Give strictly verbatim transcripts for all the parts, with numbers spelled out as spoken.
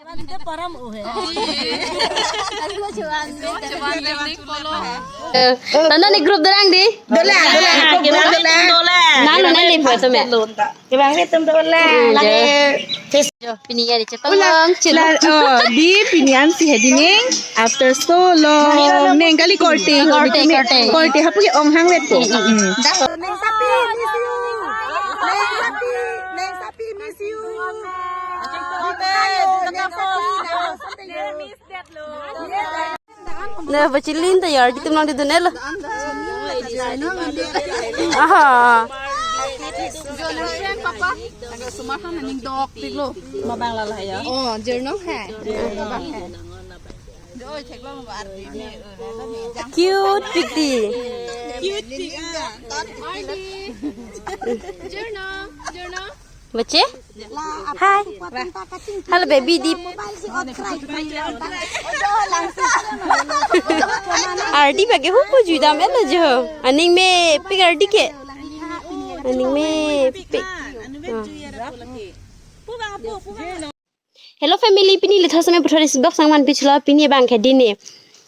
Eh, tanda ni group dorang di. Dola, dola, group dola. Nang nang ni photo me. Kevang ni tum dola. Hmm, lagi jo. Face. Jo, pini ya di chetong. Ula, long, chelong. La, oh, di pini an si hedi ning. After so long. Neng kali korte. Korte, korte. Korte, hapu ke ong hang vet ko. Hmm, hmm. Neng Sapi, miss you. Neng Sapi, Neng Sapi, miss you. Na, bachilin ta yar, di tum nang di dun elo. Aha. Papa, agak sumar kan ning dok tik lo. Mabang lala ya. Oh, journal hai. Cute pic di. Cute pic. Journal, journal. Bache? Hi. Hello, baby di. Ardi bage hupu juidam elo jo. Aning mepik ardi ke. Aning mepik. Ah. Hello family, pini le thasame puthot isi box nangman pichlo, pini abang ke dine.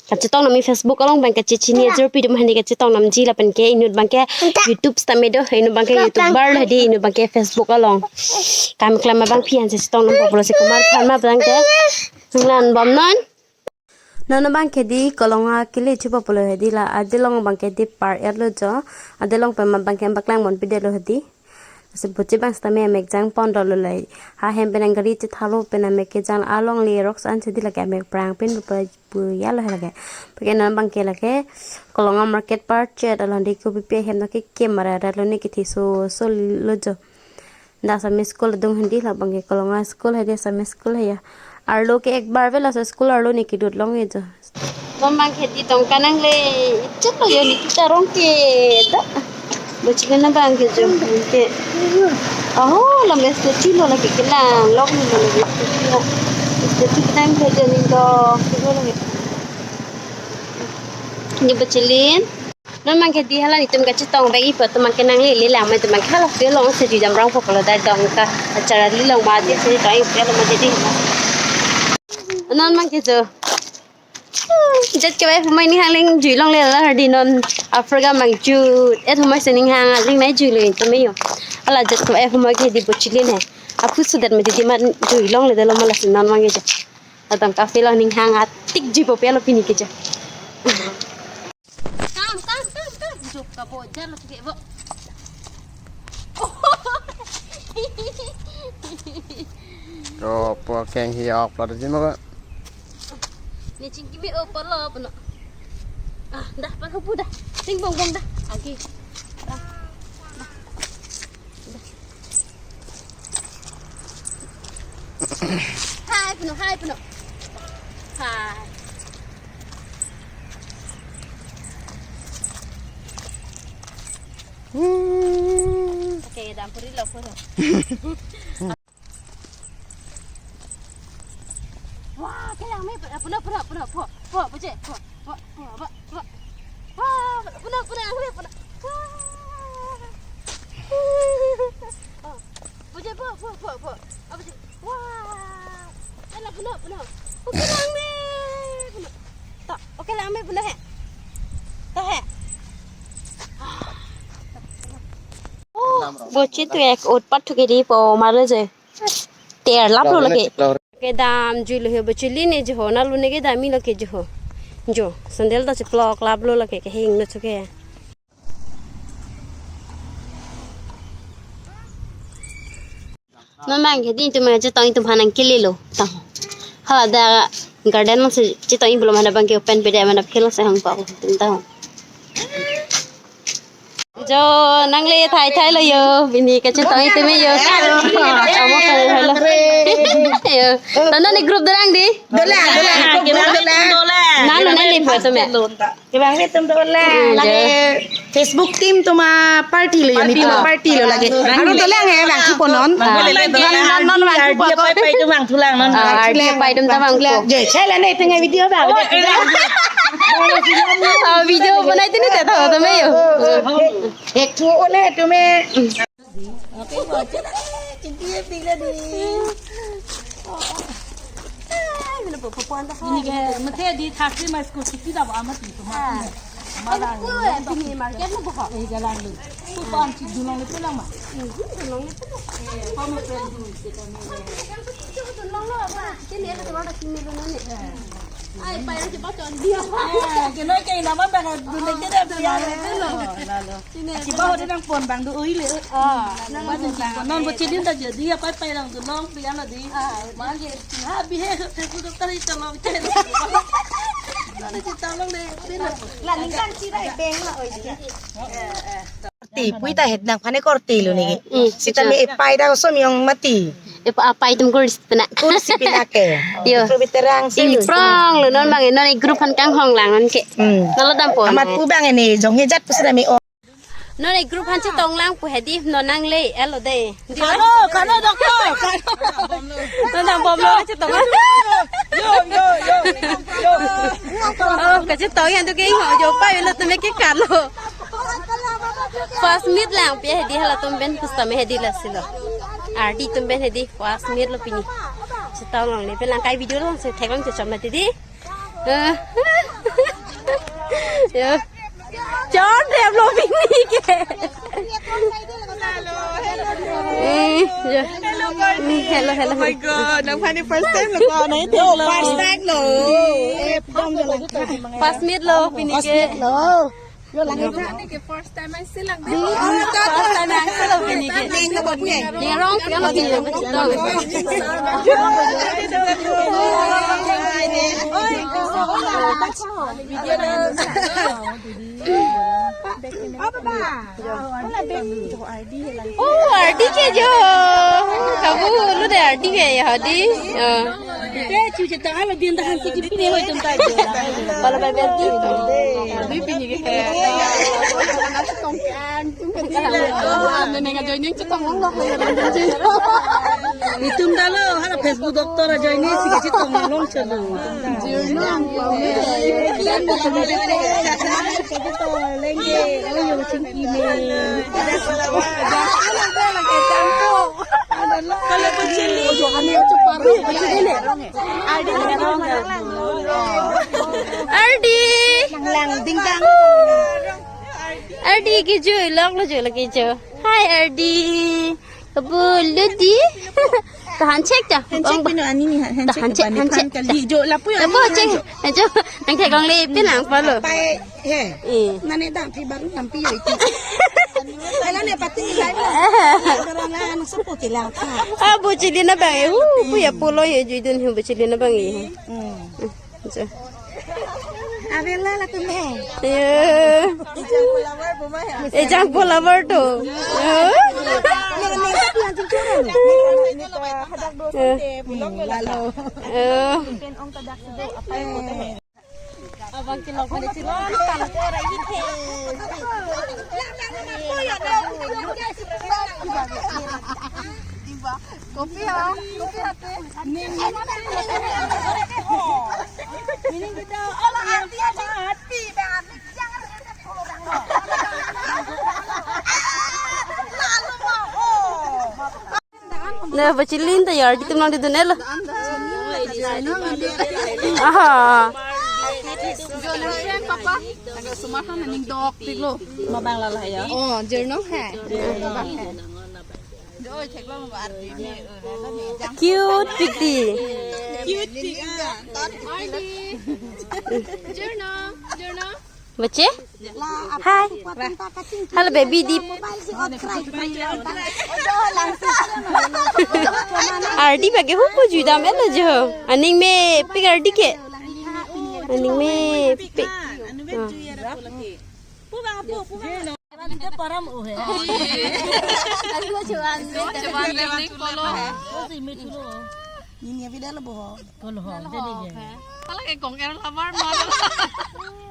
Kachetong nami Facebook along abang kachechini ajor pi dum hani kachetong namji lapen ke inut abang ke YouTube sitame do, inut abang ke YouTuber lo di, inut abang ke Facebook along. Kam klam abang phi han chetong nam populo si Kumar Pharma abang ke. Nanglan bom non. Non abang ke di Kolonga kili chupo pulo hedi la, adelong abang ke di par er lo jo, adelong pema abang ke baklang mon pide lo hedi. Lasi boche abang sitame amek jang pon dolo lai. Ha hem pen gari chethalo pen amek kejang along le rocks an chedi lake amek prang pen pu, pu ya lo lake. Pake non abang ke lake Kolonga market par chet along di ko pipi hem no ke camera ra lo ne kithi so so lo jo. Da Assamese school adung hedi la abang ke Kolonga school hedi Assamese school he ya. Arlo ke ek bar vela so school arlo ne kidut long ye jo. Bom abang ke di tong kanang le, ichet lo yo ni kita rong ke da. Bachilin abang ke jo ke. Oh, lam statue lo lake kelang, lok ni lo lake statue lo. Statue kelang ke jo ni do, ke lo lake. Ni bachilin. Non abang ke di hala ni tum kachetong bag ipo tum abang ke nang le le lang ma tum abang ke hala ke long si di jam rong poklo da dong ka acara li long ma di si tong ipo lo ma di. Non abang ke jo. Jet ke bai humai ni hang ling jui long le la di non Africa abang ju et humai se ning hang ling nai jui le to me yo. Ala jet ke bai humai ke di bachilin he. Aphu sudat me di ma jui long le de lo ma lasi non abang ke jo. Adang kafe long ning hang atik jui po pe lo pini ke jo. Kam, kam, kam, kam. Jok ka bo jar lo ke bo. Oh, po keng hi ok lo di mo. Ni chingki mi o polo pano. Ah, dah, pano pu dah. Ting bong bong dah. Agi. Dah. Dah. Hai, pano, hai, pano. Hai. Hmm. Oke, dam puri lo, puri. Wah, kelang me, pano, pano, pano, pano, po, po, po, je, po, po, po, po, po. Wah, pano, pano, pano, pano. Wah. Oh, po, je, po, po, po, po. Apa sih? Wah. Ala pano, pano. Oke lang me. Pano. Ta, oke lang me pano he. Ta he. Oh, bochi tu ek ut pat thuke di po mar le je. Ter lap lo lake. Kedam jui lo he bachilin ne jo ho, na lo ne kedam mi lo ke jo ho. Jo, sandal ta cheplok lap lo lake kehing lo chuke. Non abang ke di itum chetong itum hanang kili lo. Tang. Hala da garden lo si chetong itum lo mana abang ke open pede mana phelo se hang ko itum tang. Jo, nang le thai thai lo yo, pini kachetong itum yo. Amo kali halo. Yo, tanda ni group dorang di. Dola, dola, group dola. Nang lo nang le photo me. Kevang ni tum dola. Hmm, lagi jo. Facebook team tum a party lo yo, ni tum a party lo lagi. Aro dola nge vang thu po non. Ah. Non, non, non, vang thu po. Pai tum vang thu lang non. Ah, ardi pai tum ta vang thu lang. Je, chai la ne tengah video ba. Oh, eh. Ah, video banai tini te tho to me yo. Ek thu ole tu me. Oke, bo, chinti ye pik la di. Ini ke, mate di thirty mas ko siti da ba mati to ma. Malang. Ini market lo boho. Eh, jalan lo. Ko pan si dunong le pelang ma. Dunong le pelang. Dunong lo apa? Kini ada keluar sini lo nani. Ai, pai ang cepat con dia. Eh, kena kayak nama bang, dunong kita dia. Lalu. Sini. Kiba ho de nangpon bang do oile. Ah, nang ba do bang. Non bo chilin ta jadi apa pai lang do long pian la di. Ah, man je. Ha bihe te ku doktor ita long che. Mana cerita long de. La ningkan chira beng la oi dia. Ti pui ta het nangphan korte lo ni. Hmm. Sita me epai da oso miyong mati. Epa apai atum kursi pina. Kursi pina ke. Yo. Pro biterang si. Ingprong lo non bang non e group han kanghong lang non ke. Hmm. Nalo dampo. Amat pu bang ini jong hejat pu sida me o. Non e group han chetong lang pu hedi non nangle elo de. Kano, kano doktor, kano. Non dambom lo chetong. Yo, yo, yo, yo. Oh, kachetong yan tu ke ho jo pa lo tu me ke kano. First meet lang pi hedi halatum pen kustam hedi lasi lo. Ardi atum pen hedi first meet lo pini. Chetong long ni pen lang kai video long se thek long chechom mati di. Eh. Ya. Chon rem lo pini ke. Eh, ya. Hello, hello. Oh my God, nangphan first time lo ko na ite. First time lo. First meet lo pini ke. First meet lo. Lo lang ita. Ini ke first time ang silang. First time ang silang pini ke. Ning na babu ya. Yang rong pian lo pini. Apa ba? Oh, ardi ke jo. Kabu lo de ardi ke ya hadi. Oh. Te chu chetong alo din tahan si pini hoi tum ta jo. Bala bai bai di. Di pini ke. Nene nga joining chetong long lo. Itum ta lo hala Facebook doctor joining si chetong long chalo. Lenge, oh yo chingki me. Kalau kecil. Ojo kami ojo paru. Ardi. Lang dingdang. Ardi ke ju lok lo ju lagi ju. Hi Ardi. Bulu di. Tahan cek ta. Handshake pino ani ni handshake. Tahan cek, handshake. Kali jo lapu ya. Lapu cek. Ajo, nang thek long le pin lang palo. Pai he. Eh. Nane dang pi baru nampi yo iti. Ala ne pati ni lai. Barang la anu sepo kilang ta. Ah, bu chili na bang e. Hu, bu ya pulo ye ju dun hu bu chili na bang e. Hmm. Ajo. Avela latum he. Eh. Ejang pulawar to. Eh. Lalo. Eh. Abang kilok pada chilon, tangkor lagi the. Kopi ya, kopi ate. Ini kita olah hati aja hati, bang. Na bachilin ta yar di tum nang di dunelo. Aha. Papa. Sumar han ning dok tiklo. Mabang lala ya. Oh, jernong hai. Cute pik di. Cute pik. Jernong, jernong. Bache? Hi. Hello, baby di. Ardi bage hupu juidam elo jo. Aning mepik ardi ke. Aning mepik. Ah. Param oh hai. Nini video lo boho. Kolo ho, jadi ke. Pala ke kong er labar ma.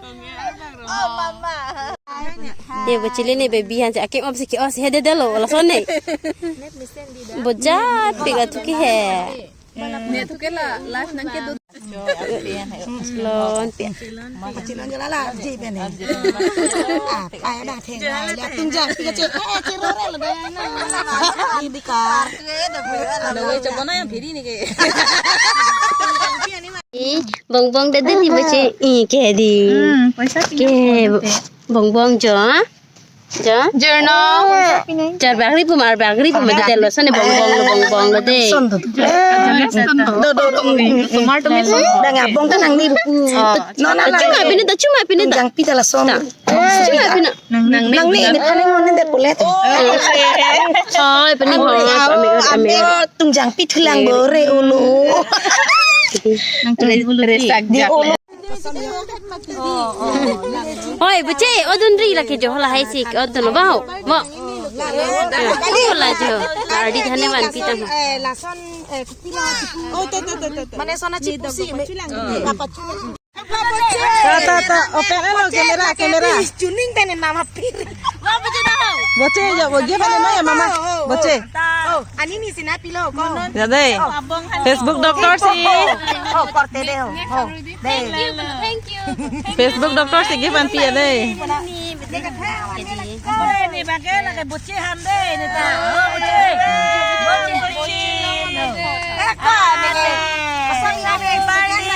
Kong er bang ro. Oh, mama. Ye bachili ne baby han si aking op si ke os hede delo lason ne. Bojat pik athu ke he. Ne thu ke la life nang ke do. Lon pe. Kachilon jala la ji bene. Ah, kaya dah theng. Ya tung jang pik kachi. Eh, chiro re lo dana. Ini dikar. Ada woi coba na yang phiri ni ke. Bongbong dede di bache. Ih, ke di. Hmm, paisa Ke, pinang bongbong jo, ha? Jo? Jorno. Jar bagri pum, ar bagri pum, dede lo sone bongbong lo, bongbong lo de. Son do. Do, do, do. Tomar to me son. Dang abong kan nang ni. Oh. Nona la. Cuma pini ta, cuma pini ta. Jangpi ta lason. Cuma pini. Nang ni, ni paling mana deh boleh tuh. Oh, pini ho. Ame, ame. Tung jangpi thulang bore ulu. Di ulu. Oi, bache, odun ri lake jo, hala hai sik, odun lo, baho, bo. Hala jo, ardi dhane vanpi ta. Eh, lason, eh, pila, oh, to, to, to, to, to. Mane sona chipusi, me, apa? Ta, ta, ta, open lo camera, camera. Chuning tene nama pir. Bache jo, bo give ane maya mama. Bache. Oh, ani ni sina pilo ko. Ya dei. Facebook doctor si. Oh, korte de ho. Oh, dei. Thank you, thank you. Facebook doctor si give anpi ya dei. Ni bage lake bache han dei, ni ta. Oh, bache.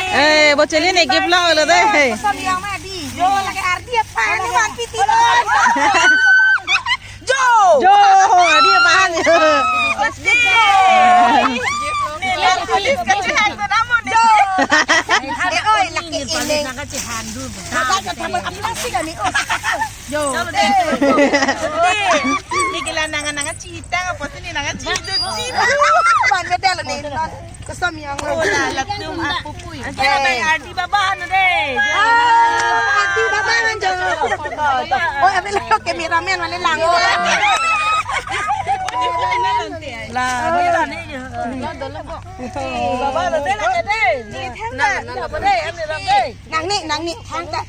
Eh, bache le ne give lo lo dei. Asam yang madi. Jo lake ardi apa ni vanpi ti lo. Jo. Jo, ardi apa ni? Ni vanpi ti lo. Jo. Eh, oi, lake ini. Maka kata apa sih kami? Oh, yo. Ni kila nangan nangan cita apa sih ni nangan cita cita. Ban medal ni. Kesam yang. Oh, la latum aku pui. Ante na ardi baba na dei. Ah, ardi baba na jo. Oh, abe lo cameraman mane lang. La, ni la ni. Baba na dei la dei. Na na na dei, ane lang dei. Nang ni, nang ni, hang ta.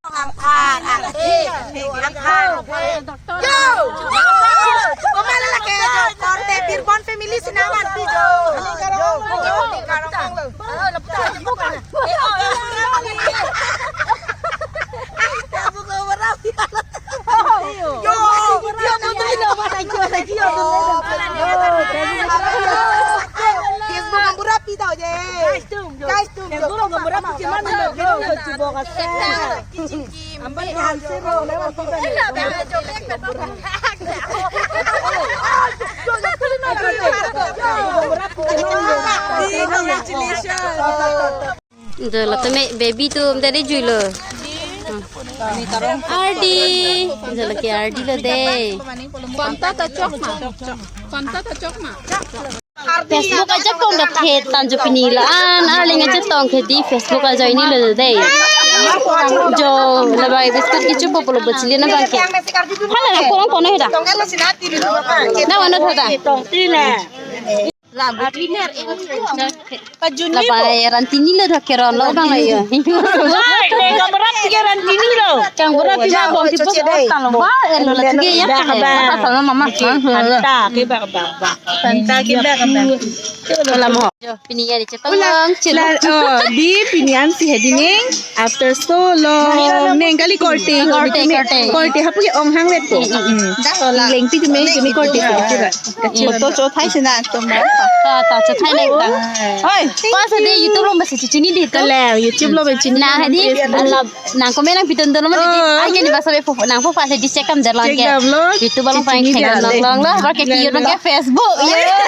Angphan, angphan, angphan. Yo! Yo! Komala lake, korte Birbon family sinaman pi jo. Yo, yo, yo. Yo, yo, yo. Facebook ang burapi daw je. Guys, tum, jo. Guys, tum, jo. Guru gambar apa sih, mana? Guru coba kasih. Amban answer lo, lewat kita nih. Congratulations. Dolo tame baby tum tadi juilo. Ardi. Dolo ke ardi lo dei. Fanta ta chok ma. Fanta ta chok ma. Facebook ajak tong dak he tan jo pini la an arling ajak tong ke di Facebook ajoine lo dei. Jo, la bai biscuit kichu po pulo bachili na bangke. Hala na korong kono heda. Na wano thada. La bai Rantini lo dak keron lo bang la yo. Wai, ne kamera tiga Rantini lo. Kamera tiga bong tipus tang lo ba, eh, lo la tiga ya. Ba, ba. Apa sama mama? Anta ke ba, ba, ba. Anta ke ba, ba. Ula mo. Jo, pini ya di chetong. Ula, chetong. La, oh, di pini an si hedi neng. After so long, neng kali korte, korte, korte. Korte, hapu ke ong hang let ko. Mm, mm, mm. Lengpi tu me, tu me korte, korte. Foto cho thai sina to ma. Ta, ta, cho thai neng ta. Oi, pas de YouTube lo masih cuci ni di to. Kala, YouTube lo masih cuci. Nah, hedi, alam, nang komen nang pitun to lo masih di. Oh. Ai, kini bahasa be fo, nang fo pas di check am jalan ke. Check am lo. YouTube lo paling check am long long lo. Pakai kiu pakai Facebook. Iya.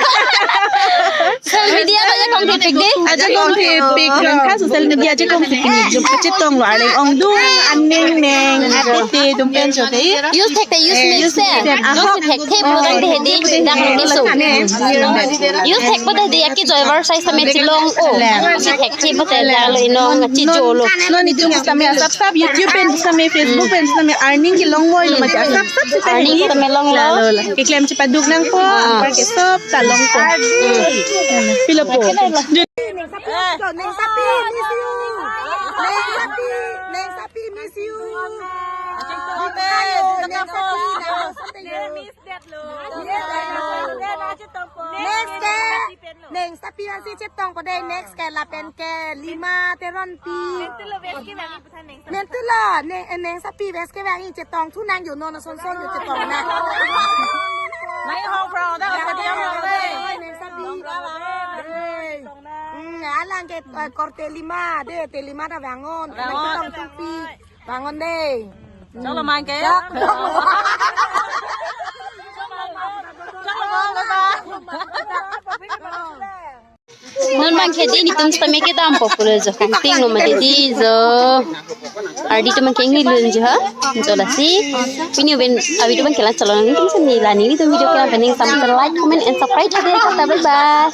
Social media aja kong kepik deh. Aja kong kepik. Kan social media aja kong kepik. Jom kachetong lo arling ongdung aneng neng atete dum pen so dei. Use thek te use mix te. Use thek te pulo tang te hedi dak lo keso. Use thek po te hedi aki joy war size tame chilong o. Use thek te po te dak lo inong chi jo lo. Non itum tame asap sap YouTube pen tame Facebook pen tame earning kelong moi lo mati asap sap sita earning hedi. Tame long lo. Keklem chepaduk nangpo. Ah. Angpar ke sop ta longpo. Pilo po. Neng Sapi, miss you. Neng Sapi, Neng Sapi, miss you. Neng Sapi, Neng Sapi. Next ke, Neng Sapi ansi chetong po dei, next ke lapen ke Lima Teronpi. Mentu lo, Neng, Neng Sapi bes ke bang chetong thu nang jo non son son jo chetong na. Mai hong pro da, Neng Sapi. Hey. Alang ke, eh, korte lima, de, te lima ta bangun. Bangun. Kita tupi. Bangun deh. Chalo main ke? Chalo, bye bye. Non bang ke di netum sitame kedam popular jo. Kangting no mate di jo. Ardi atum bang ke ngi lun jo ha. Jo lasi. Pini uben abi atum bang ke la chalo nangtum sini la netum video ke la pening sampai like, comment and subscribe. Bye bye.